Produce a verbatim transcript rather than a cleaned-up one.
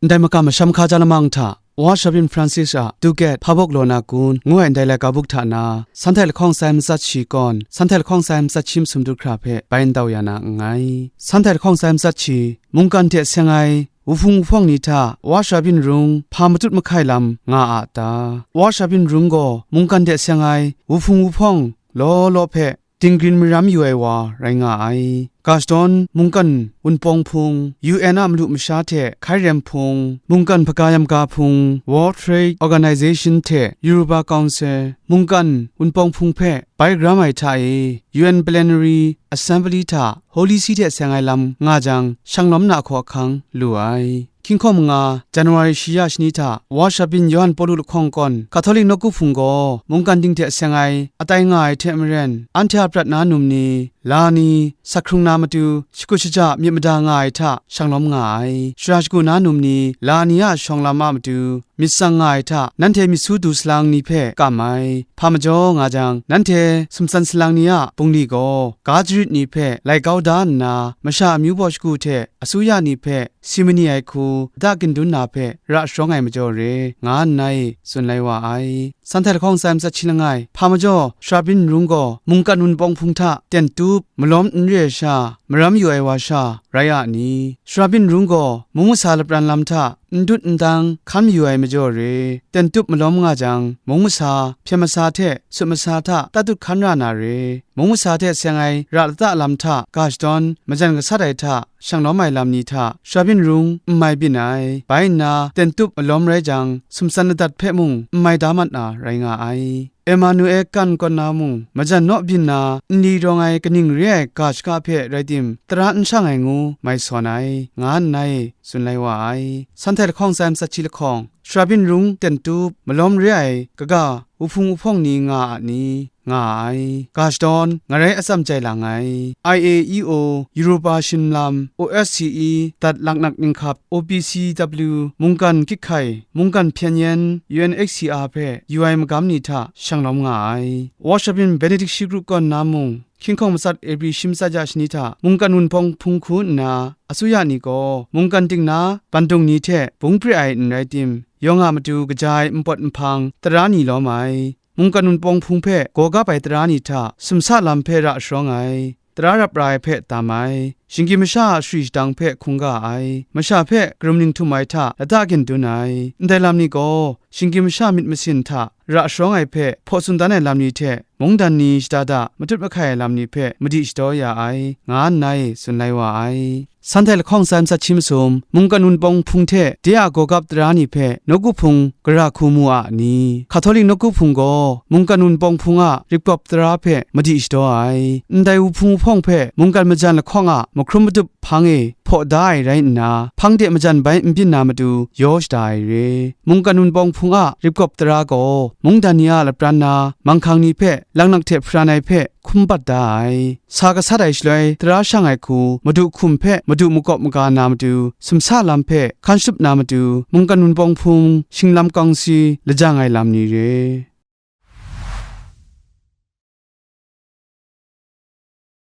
Ndai makam masham hkaja lamang hta, Wa Shabyin Francis a Ducat Hpa Bawk Law Na Gun ngu ai ndai laika buk hta na, Sanhte lahkawng sai matsat shi kawn, Sanhte lahkawng sai matsat shi masum du hkra hpe bai n tau ya na nngai. Sanhte lahkawng sai matsat shi, mungkan hte seng ai, wuhpung wuhpawng ni hta Wa Shabyin Rung hpa matut mahkai lam nga a ta? Wa Shabyin Rung gaw mungkan hte seng ai, wuhpung wuhpawng law law hpe, dinggrin maram yu ai wa rai nga ai. Ga shadawn mungkan wunpawng hpung, U N a malu masha hte hkai rem hpung, mungkan hpaga yamga hpung, World Trade Organization hte Europa Council, mungkan wunpawng hpung hpe bai karam ai hta e, U N Plenary Assembly hta Holy See hte seng ai lam nga jang, shanglawm na hkaw ahkang lu ai. Hkying hkawm manga, January shi ya shani hta, Wa Shabyin Yawhan Pawlu lahkawng kawn, Catholic nawku hpung gaw, mungkan ting hte seng ai, atai nga ai hte maren, anhte a prat na num ni, la ni, sak hkrung na matu, shakut shaja myit mada nga ai hta, shanglawm nga ai. Shara shagu na num ni, la ni a shawng lam a matu, myit tsang nga ai hta, nanhte myit su du salang ni hpe kam ai. Hpa majaw nga jang, nanhte sumtsan salang ni a bungli gaw, ga jarit ni hpe lai kau da nna, masha amyu baw shagu hte, asuya ni hpe si mani ai hku da gindun na hpe ra sharawng ai majaw re, nga nna e tsun lai wa ai. Sanhte lahkawng sai matsat shi langai, hpa majaw, Shabyin Rung gaw mungkan wunpawng hpung hta ten tup, malawm n re ai sha, maram yu ai wa sha, rai a ni? Shabyin Rung gaw mung masa lapran lam hta n dut n dang hkan mayu ai majaw re, ten tup malawm nga jang, mung masa, hpyen masa hte sut masa hta tatut hkan ra na re, mung masa hte seng ai ra lata lam hta ga shadawn majan gasat ai hta shanglawm ai lam ni hta Shabyin Rung n mai byin ai. Bai nna, ten tup malawm rai jang, sumtsan ladat hpe mung n mai da mat na rai nga ai. Emmanuel kan kawn na mung, majan naw byin na, nli rawng ai kaning re ai ga shaka hpe rai tim, tara n shang ai ngu mai sawn ai, nga nna e tsun lai wa ai. Sanhte lahkawng sai matsat shi lahkawng, Shabyin Rung ten tup, malawm re ai kaga, wuhpung wuhpawng ni nga a ni? Nga ai. Ga shadawn, ngarai atsam jai lang ai. I A E O, Europa Shimlam, O S C E, Dat Laknak Ninghkap, O P C W, mungkan Gyit Hkai, mungkan Hpyen Yen, U N H C R hpe yu ai magam ni hta shanglawm nga ai. Wa Shabyin Benedict shi kru kawn na mung, hkying hkawng matsat Ebri shi matsat ya shani hta, mungkan wunpawng hpung hku nna, asuya ni gaw, mungkan ting na bandung ni hte bung pre ai n rai tim, yawng a matu kaja ai npawt nhpang tara ni lawm ai. Mungkan wunpawng hpung hpe gaw gap ai tara ni hta sumsa lam hpe ra sharawng ai, tara rap ra ai hpe tam ai, shinggyim masha a shari shadang hpe hkungga ai, masha hpe karum ning htum ai hta lata gindun ai, ndai lam ni gaw, shinggyim masha myit masin hta ra sharawng ai hpe hpaw tsun dan ai lam ni hte, mungdan ni shada da matut mahkai ai lam ni hpe madi shadaw ya ai, nga nna e tsun lai wa ai. Sanhte lahkawng sai matsat shi masum, mungkan wunpawng hpung hte de a gaw gap tara ni hpe nawku hpung gara hku mu a ni? Hkatolik nawku hpung gaw mungkan wunpawng hpung a ripgawp tara hpe madi shadaw ai. Ndai wuhpung wuhpawng hpe mungkan majan lahkawng a mahkrum madup hpang e hpaw da ai rai nna, hpang de majan bai n byin na matu yaw shada ai re. Mungkan wunpawng hpung a ripgawp tara gaw mungdan ni a lapran na manghkang ni hpe, laknak hte hparan ai hpe hkum bat da ai. Sa gasat ai shaloi tara shang ai hku madu hkum hpe madu makawp maga na matu, sumsa lam hpe hkan shatup na matu, mungkan wunpawng hpung, shinglam kawngsi, lajang ai lam ni re.